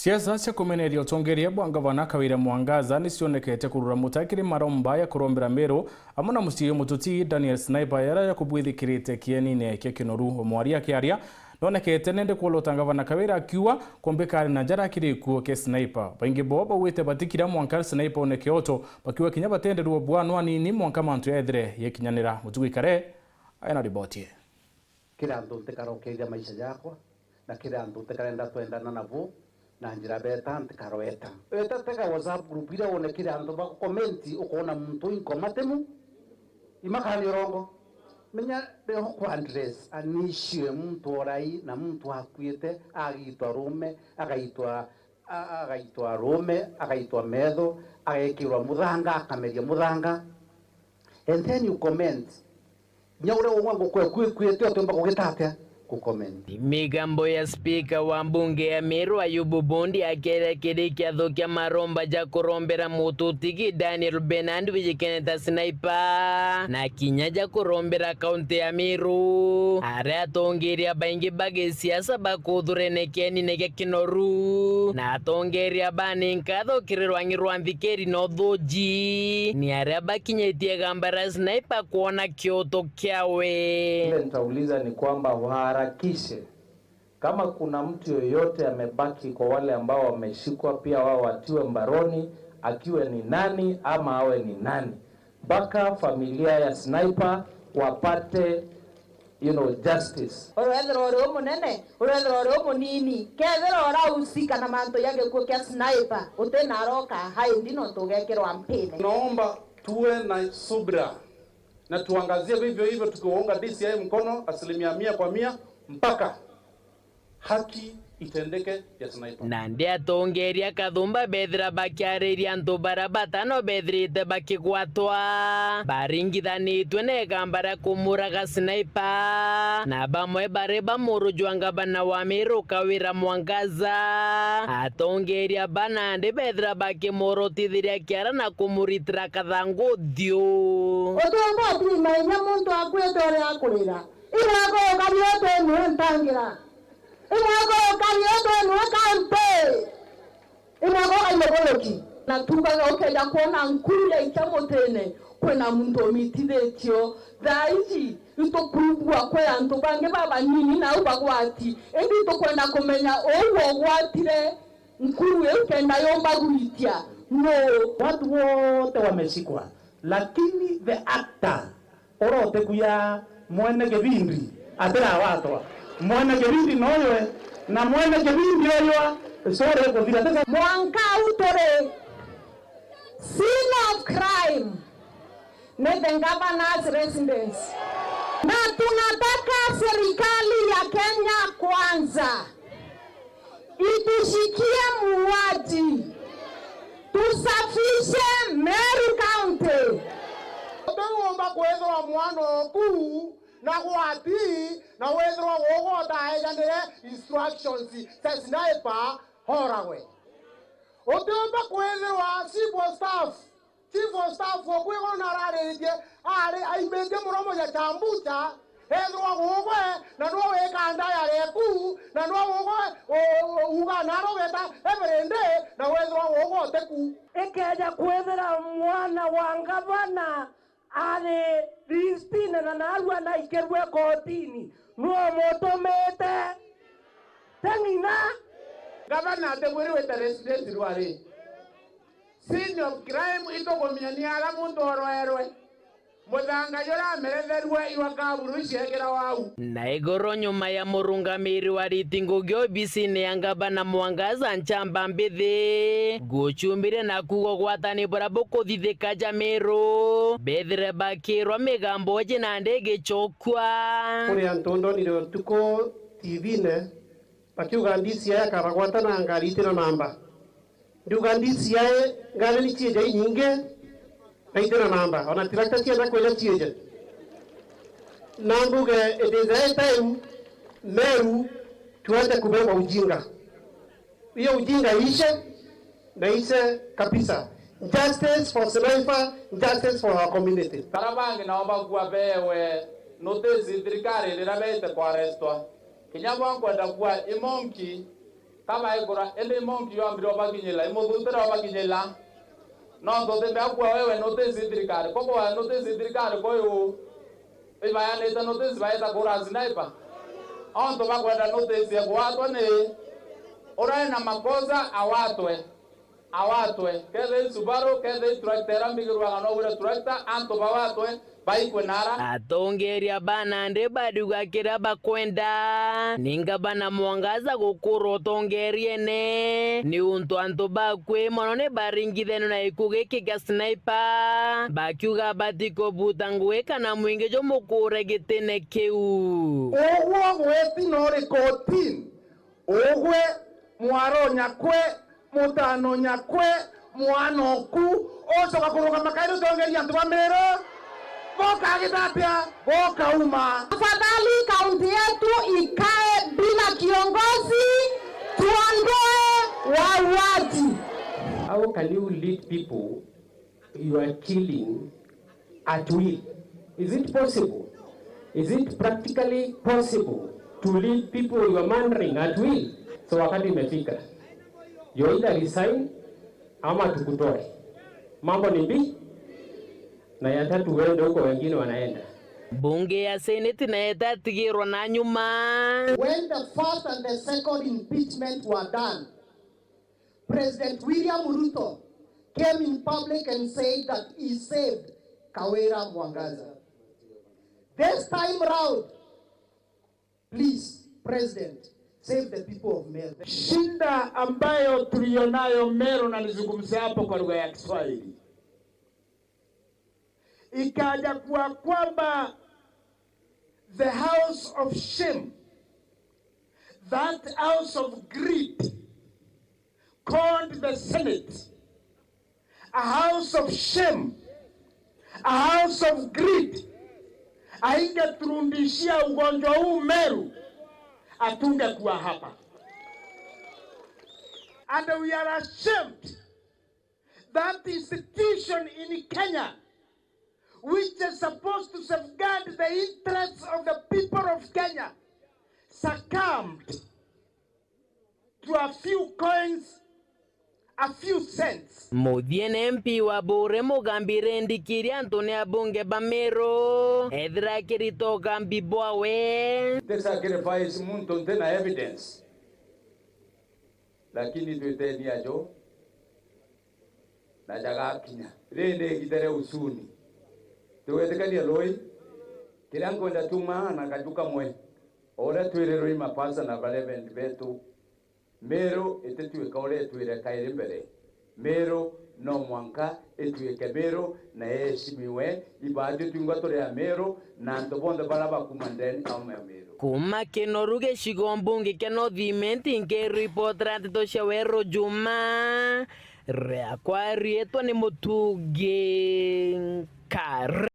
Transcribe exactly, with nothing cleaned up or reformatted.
Siasa cia kumeneria utongeria bwa ngavana Kawira Mwangaza ni cionekete kurura muta kiri maromba ya kurombera Meru, amwe na mucii mututi Daniel Sniper, yara ya kubwithikirite kienine kia Kinoru. Omwari akiaria, nonekete nende kuolota ngavana Kawira akiuga kumbika ari na njara kiri ikuo kia Sniper. Baingi bo bauite batikira mwanka Sniper oneke oto, bakiuga kinya batenderwo bwanwa nini mwanka mantu yethire yekinyanira. Mutugi Kare aina riboti. Kiri antu ntikarokeria maisha jakwa, na kiri antu ntikarenda twendana nabo na njira beta ntikarweta. Weta tega WhatsApp group iria wone kiri antu ba comment, ukoona muntu inkoma timu imakani urongo. Menya reo ku address an issue ya muntu orai na muntu akuite, agitwa rume, agaitwa, a-, agaitwa rume, agaitwa metho, agekirwa muthanga, akameria muthanga. And then you comment. Kinya uria ung'wa ngukwe kwi-, kwite utiumba kugita atia? Gucomment. Migambo ya spika wa mbunge ya Meru Ayubu Bundi akiaria kiri kiatho kia maromba ja kurombera mututigi Daniel Bernard wijikene ta Sniper, na kinya ja kurombera kaunti ya Meru, aria atongeria baingi ba gisiasa bakuthurene kienine gia Kinoru, na atongeria bani nkatho kiri rwang'i rwa nthikiri na uthuji, ni aria bakinyitie gamba ria Sniper kwona kioto kiawe. Ile nitauliza ni kwamba waharakishe, kama kuna mtu yoyote amebaki kwa wale ambao wameshikwa, pia wao watiwe mbaroni, akiwe ni nani ama awe ni nani, mpaka familia ya Sniper wapate, you know, justice. Urethirwa uri umunene, urethirwa uri umunini, kethirwa urahusika na mantu ya gikuo kia Sniper, utina aroka haindi nontu ugekirwa mpine. Naomba tuwe na subira na tuangazie vivyo hivyo tukiwaunga D C I mkono asilimia mia kwa mia mpaka haki itendeke ya Sniper. Nandi atongeria kathumba bethira bakiariria antu baria batano bethirite bakigwatwa baringithanitue na igamba ria kumuraga Sniper, na bamwe bari ba muru jwa ngavana wa Meru Kawira Mwangaza. Atongeria ba nandi bethira bakimurutithiria kiara na kumuritira kathangu uthiu. Utumba uthima inya muntu akuite uria akurira. Imwaka ukari utu niwe ntangira. Imwaka ukari utu niwe kampe. Imwaka ukai mukuruki. Na tuugaga ukeja kwona nkuru yaikia mutine, kwina muntu umitithitio. Thaa iji itukwigua kwi antu bangi babanini nau bagwati, indi itukwenda kumenya uu wogwatire nkuru iu kenda yumba gwitia nuu? Watu wote wameshikwa, lakini the actor uria utikuya mwene kibindi atirawatwa. Mwene kibindi noywe, na mwene kibindi oywa sura ikuthira. Tesa- Mwanka u turi scene of crime ni the governor's residence. Na tunataka serikali ya Kenya Kwanza itushikie muuaji. Tusafishe Meru County. Utiumba kwithirwa mwana oku na gwati na withirwa gugu utaejanire instructions cia Sniper horagwe. Utiumba kwithirwa chief of staff Chief of staff oku iguru narariritie, ari aimbitie muromo ja chambucha, ethirwa gugwe, na nwe wika ndayari eku, na nwe gugwe u-, u-, uga naro weta every day, na wethirwa gugwe utiku. Ikeja kwithira mwana wa ngavana ari listine na narua naikirue kotini, nwe umutumite? Ti ng'ina? Ngavana atibwiri wite resident rwari. Scene of crime itukumenya ni ara muntu orwerwe. Muthanga juria ameretherue iwa kaburu iciekira wau. Na igoro nyuma ya murungamiri wa riti ngugi obisine ya ngavana Mwangaza Nchamba Mbithi gucumbire na kuuga ugwatani buria bukuthithika ja Meru, bethire bakirwa migambo iji nandi igicokua. Kuri antu ndonire utuku T V-ne bakiuga D C I akabagwata na ngari itina namba. Ndiuga D C I ngari ni ciija inyingi na itina namba, ona tractor cienda kwija ciije. Na mbuge, it is high time Meru tuache kubeba ujinga. Hiyo ujinga iishe, na iishe kabisa. Justice for Sniper, justice for our community. Bara bangi nao bakua bewe notice thirikari riria beete kwarestwa. Kinya bo nkwenda kua imonki Kabaikura, indi monki yoambire obakinyila, imuthutire obakinyila. No tuthimbe akua wewe notice thirikari, ko kwa notice thirikari ko yu. Ibayanite notice baeta kura sniper. Ontu bakwenda notice ya kuwatwa ni uria ena makosa awatwe. Awatwe. Kethira i Subaru, kethira i tractor iria mbigirwaga no ugure tractor, antu bawatwe, baikwe nara. Atongeria ba nandi bariuga kiria bakwenda. Ni ngavana Mwangaza gukura utongeriene. Ni untu antu bakui mono ni baringithanio na gikuo giki kia sniper. Bakiuga batikubuta ngugi kana mwingi jumukure gitine kiu. Ugwe gweti no uri kotini. Ugwe, mwaro nyakwe, mutano nyakwe, mwana oku, ucoka kurugama kairi utongeria antu ba Meru? Bokagita atia? Bokauma. Tafadhali, kaunti yetu ikae bila kiongozi, tuondoe wauaji. How can you lead people you are killing at will? Is it possible? Is it practically possible to lead people you are murdering at will? So wakati imefika. You either resign ama tukutoe. Mambo ni mbi. Na ya tatu uende huko wengine wanaenda. Bunge ya Seneti nayo itatigirwa na nyuma. When the first and the second impeachment were done, President William Ruto came in public and said that he saved Kawira Mwangaza. This time round, please, President, save the people of Meru. Shida ambayo tulionayo Meru, na nizungumzie hapo kwa lugha ya Kiswahili, ikaja kuwa kwamba the house of shame, that house of greed, called the Senate, a house of shame, a house of greed, aingeturundishia ugonjwa huu Meru, atungekuwa hapa. And we are ashamed that institution in Kenya, which is supposed to safeguard the interests of the people of Kenya, succumbed to a few coins, a few cents. Muthiene M P wa Buuri Mugambi Rendi Kiria antu ni abunge ba Meru, ethira akirita ugambi bwawe. Nti sacrifice muntu nti na evidence, lakini twiteni ajo na jagakinya. Riri ni igita ria usuni. Tugwetikania rui, kiria nkwenda tuma na kaju kamwe, o uria twirirwe i mapasta na bareverendi betu, Meru itituika uria itwire kairi mbere. Meru no mwanka ituike Meru na yeshimiwe. Ibaaju twingwa turi a Meru na antu bonthe baria bakuma ndeni auma ya Meru. Kuuma Kinoru gicigo mbunge kia North Imenti, nkiripotera nteto cia Weru Juma, riakwa riitwa ni Mutugi Nkare.